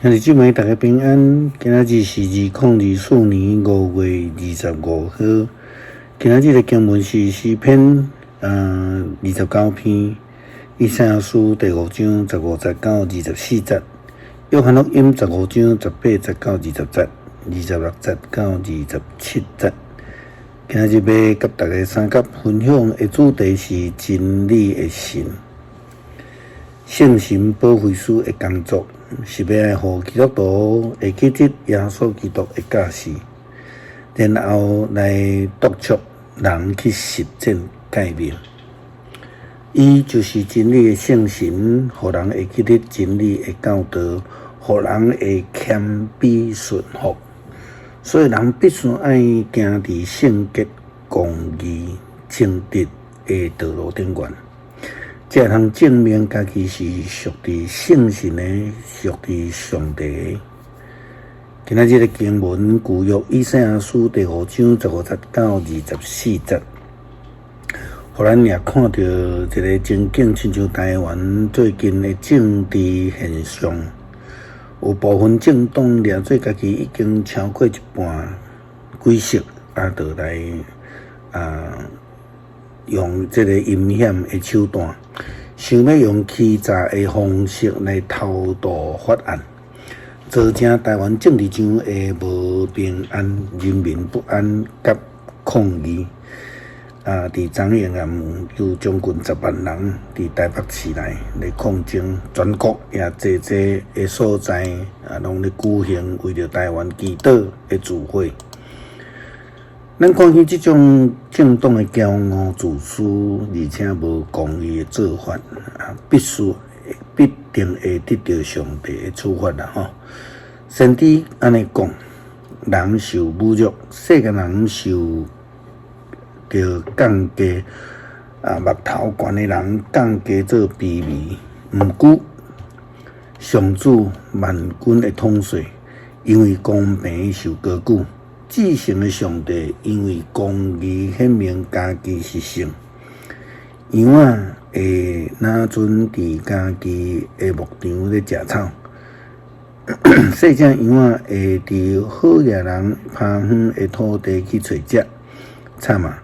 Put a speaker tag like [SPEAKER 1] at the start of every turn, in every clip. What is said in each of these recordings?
[SPEAKER 1] 兄弟姊妹，大家平安。今仔日是2024年5月25號。今仔日的經文是詩篇29篇，以賽亞書第五章15節到24節，約翰福音15章18節到20節，26節到27節。今仔日欲佮大家相佮分享的主題是真理的神，聖神保惠師的工作，是欲愛予基督徒會記得耶穌基督的教示，然後來督促人去實踐誡命。伊就是真理的聖神，予人會記得真理的教導，予人會謙卑順服。所以人必須愛行佇聖潔、公義、正直的道路頂懸，才會通證明家己是屬佇聖神的，屬佇上帝的。今仔日的經文舊約以賽亞書第五章15節到24節，予咱也看著一个情景，親像台灣最近的政治現象，有部分政黨掠做家己已經超過一半議席，就來用這个陰險的手段，想欲用欺詐的方式來偷渡法案，造成台灣政治上的無平安、人民不安佮抗議。佇彰化也有將近10萬人佇台北市內來抗爭，全國也濟濟的所在攏咧舉行為著台灣祈禱的聚會。咱看見這種政黨的驕傲自私，而且無公義的做法，必定會得著上帝的處罰啦！吼，先知按呢講，人受侮辱，世間人受著降低目頭懸的人降低做卑微。毋過上主萬軍的統帥，因為公平受高舉，至聖的上帝因為公義顯明家己是聖。羊仔會若陣佇家己的牧場咧食草，細隻羊仔會佇好獵人拍遠的土地去揣食，慘啊！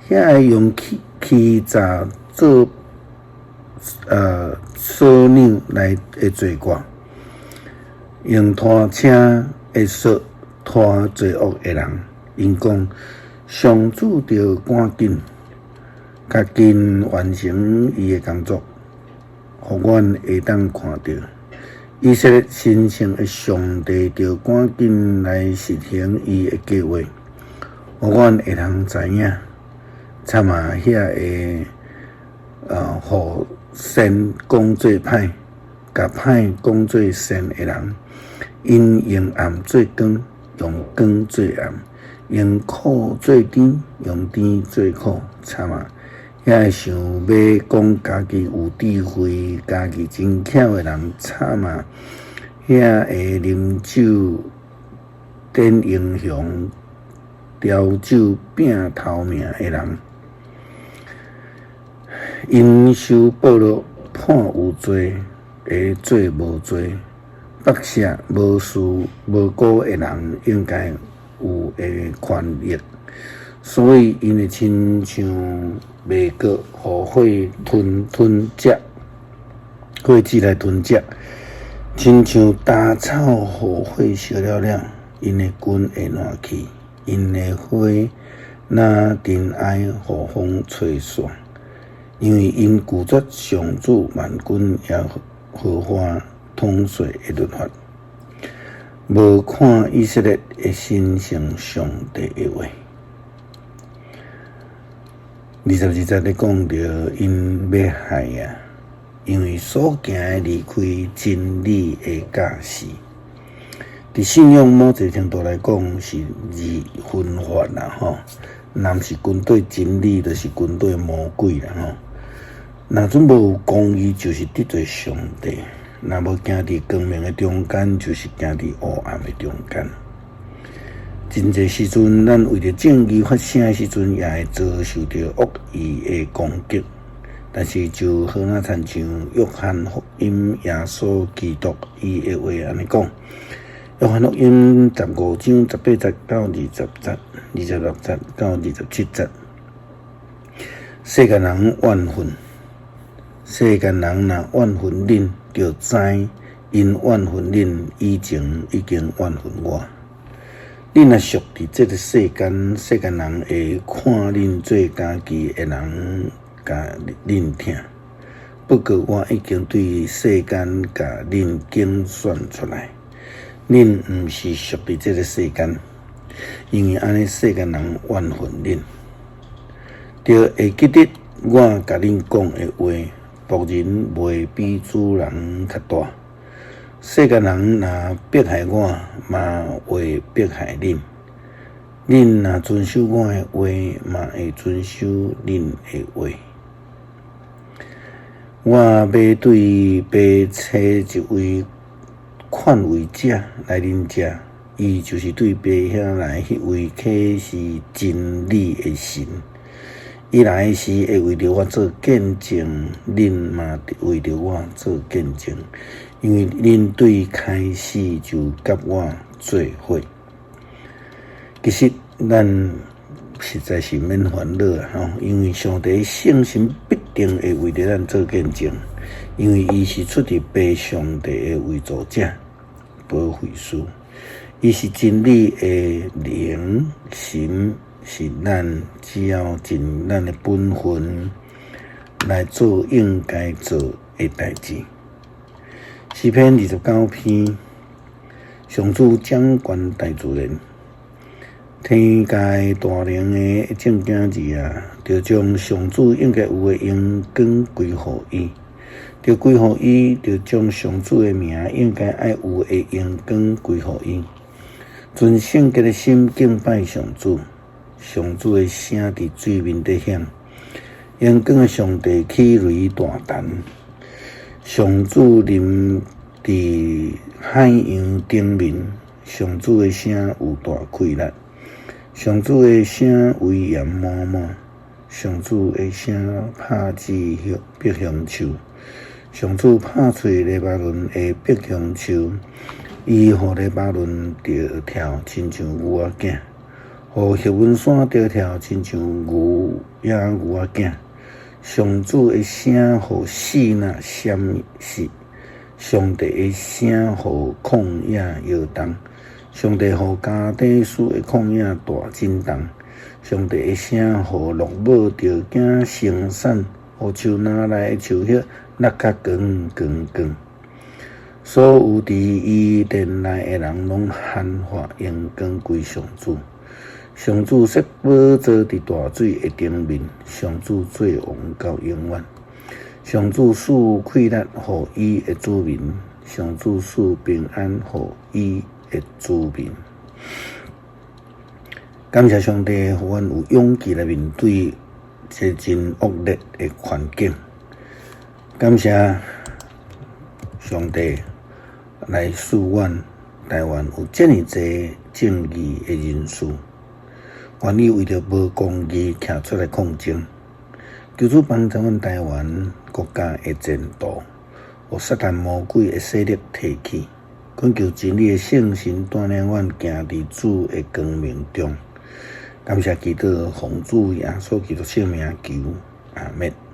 [SPEAKER 1] 遐个用欺詐做索領來的罪過，用拖車的索拖罪惡的人，𪜶講上主著趕緊，較緊完成伊的工作，予阮會當看著以色列神聖的上帝著趕緊來實行伊的計畫，予阮會通知影。慘啊！遐个予善講做歹，共歹講做善的人，𪜶用暗做光，用光做暗，用苦做甜，用甜做苦。慘啊！遐个想欲講家己有智慧、家己真巧的人，慘啊！遐个啉酒展英雄、調酒拚頭名的人。𪜶受保羅判有罪，會做無罪；剝削無事無辜的人，應該有的權益。所以，𪜶會親像麥穀予火吞食，火子來吞食，親像稻草予火燒了了，𪜶的根會爛去，𪜶的花若塵埃予風吹散。因為𪜶拒絕上主萬軍耶和華統帥的律法，無看以色列的神聖上帝的話。22節咧講著𪜶欲害啊，因為所行的離開真理的教示。佇信仰某一個程度來講是二分法啦，吼，若毋是跟綴真理，就是跟綴魔鬼啦，吼。若準無有公義，就是得罪上帝；若無行佇光明的中間，就是行佇黑暗的中間。真濟時陣，咱為著正義發聲的時陣，也會遭受著惡意的攻擊。但是就好若親像約翰福音耶穌基督伊的話按呢講，約翰福音15章18節到20節，26節到27節，世間人怨恨，世間人若怨恨恁，就知𪜶怨恨恁以前已經怨恨我。恁若屬佇這个世間，世間人會看恁做家己的人，共恁疼。不過我已經對世間共恁揀選出來，恁毋是屬佇這个世間，因為按呢世間人怨恨恁。著會記得我共恁講的話，僕人袂比主人較大。世間人若迫害我，嘛會迫害恁。恁若遵守我的話，嘛會遵守恁的話。我欲對爸差一位勸慰者來恁遮，伊就是對爸遐來彼位啟示真理的神。伊來時會為著我做見證，恁嘛為著我做見證，因為恁對開始就佮我做伙。其實咱實在是免煩惱啊！吼，因為上帝聖神必定會為著咱做見證，因為伊是出佇父上帝的為助者、保惠師，伊是真理的靈神。是咱只要盡咱的本分來做應該做的代誌。詩篇29篇，上主掌權大自然，天界大能的眾囝兒啊，著將上主應該有的榮光歸予伊，著歸予伊，著將上主的名應該愛有的榮光歸予伊。存聖潔的心敬拜上主。上主的聲佇水面底響，榮光的上帝起雷大彈。上主臨佇海洋頂面，上主的聲有大氣力，上主的聲威嚴滿滿，上主的聲拍折柏香樹，上主拍碎黎巴嫩的柏香樹，伊予黎巴嫩著跳，親像牛仔囝。予赫門山著跳，親像牛野牛仔囝。上主的聲予爍爁閃爍，上帝的聲予曠野搖動，上帝予加低斯的曠野大震動，上帝的聲予鹿母著驚生產，予樹林內的樹葉落甲光光光。所有佇伊殿內的人，攏喊喊榮光歸上主。上主設寶座佇大水的頂面，上主做王到永遠。上主賜氣力予伊的子民，上主賜平安予伊的子民。感謝上帝，予阮有勇氣來面對這真惡劣的環境。感謝上帝來賜阮台灣有遮爾濟正義的人士，願意為著無公義徛出來抗爭。求主幫助阮台灣國家的前途，予撒旦魔鬼的勢力退去，懇求真理的聖神帶領阮行佇主的光明中。感謝祈禱，奉主耶穌基督聖名求，阿們。